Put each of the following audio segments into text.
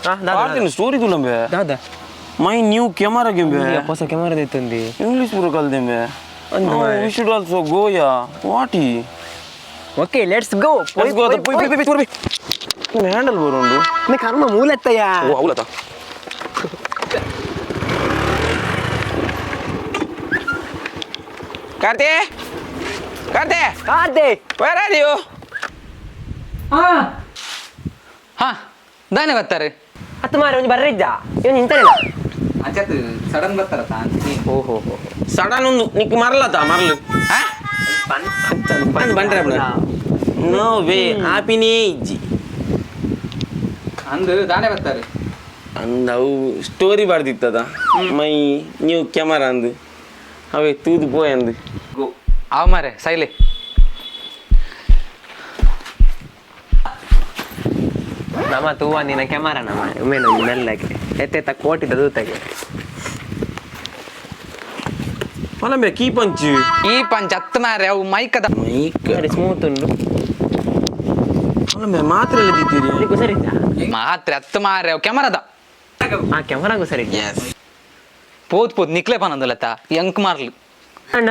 ಕಾರ್ತಿನ story ತುಲಂಬೆ. ದಾದ? My new camera ಗೆಂಬೆ. ಹೊಸ camera ದೆತ್ತೊಂದಿ. English ಪೂರ ಕಲ್ದೆಂಬೆ. We should also go, yeah. What? Okay, let's go. Let's go. ಪೋಯ್ ಪೋಯ್ ಪೋಯ್ ಪೋಯ್. ಹ್ಯಾಂಡಲ್ ಬರುಂಡು. ಕರ್ಮ ಮೂಲತ್ತಯ್ಯ. ಓ, ಅವಲತ. Karti, Karti. Karti. Where are you? ಹಾ, ದಾನೆ ಬರ್ತಾರೆ. ಹತ್ತು ಮಾರೆ, ಒಂಜಿ ಬರ್ರಿದ್ದ ಇವನು ಇಂತನಿಲ್ಲ. ಅಂಚತ್ ಸಡನ್ ಬರ್ತಾರತ್ತ. ಓಹೋ. ಸಡನ್ ಒಂದು ನಿಕ್ ಮರಲತ ಮರಲು. ಹಾ. ಬಂದ್ರೆ ನೋ ವೇ, ಆಪಿನೇ ಇಜ್ಜಿ. ಅಂದು ದಾನೆ ಬರ್ತಾರೆ. ಅಂದ್ ಅವು ಸ್ಟೋರಿ ಬರ್ದಿತ್ತದ, my new camera ಅಂದು. ಅವೇ ತೂದು ಪೋಯ್ ಅಂದು. ಅವ ಮಾರೆ ಸೈಲೆ. ನಮ್ಮ ತೂವ ನಿನ್ನ ಕ್ಯಾಮರಾ ನಮ್ಮ ಒಮ್ಮೆ ನಮ್ಮ ಮೆಲ್ಲಗೆ ಎತ್ತೆತ್ತ ಕೋಟಿದ ದೂತಗೆ. ಪಲಂಬೆ ಕೀ ಪಂಚ್. ಈ ಪಂಚ್ ಅತ್ತು ಮಾರೆ, ಅವು ಮೈಕದ. ಮೈಕ್. ಸರಿ, ಸ್ಮೂತ್ ಉಂಡು. ಪಲಂಬೆ ಮಾತ್ರ ಎಲ್ಲ ದಿತ್ತೀರಿ. ಇದಕ್ಕೂ ಸರಿ ಇದ್ದ. ಮಾತ್ರೆ ಅತ್ತು ಮಾರೆ, ಅವು ಕ್ಯಾಮರಾದ. ಆ ಕ್ಯಾಮರಾಗೂ ಸರಿ ಇದ್ದ. ಪೋತ್ ಪೋತ್ ನಿಕ್ಲೆ ಪನಂದಲತ್ತ ಎಂಕ್ ಮಾರ್ಲು. ಅಂಡ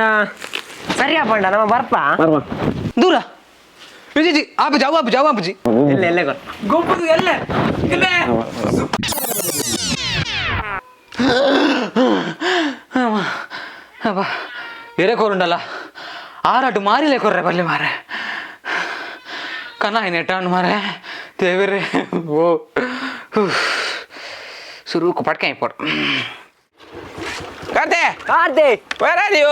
ಸರಿಯಾ ಪಂಡ, ನಮ್ಮ ಬರ್ಪ. ದೂರ ವಿಜಯ್ ಜಿ, ಆಪುಜಿ ಅವು ಆಪುಜಿ ಅವು ಆಪುಜಿ. ಎಲ್ಲ ಎಲ್ಲ ಕೊರ್. ಗೊಬ್ಬದು ಎಲ್ಲ. ಎರೆ ಕೋರುಂಡಲ್ಲ, ಆರಾಟು ಮಾರಿಲೆ ಕೊರ್ರೆ ಬಲ್ಲಿ ಮಾರೆ. ಕನ ನೆಟ್ಟಾಣ್ ಮಾರೆ ದೇವರೇ. ಓ, ಸುರುಕು ಪಟ್ಕೆ ಪೋಡು. Karti. Karti. Where are you?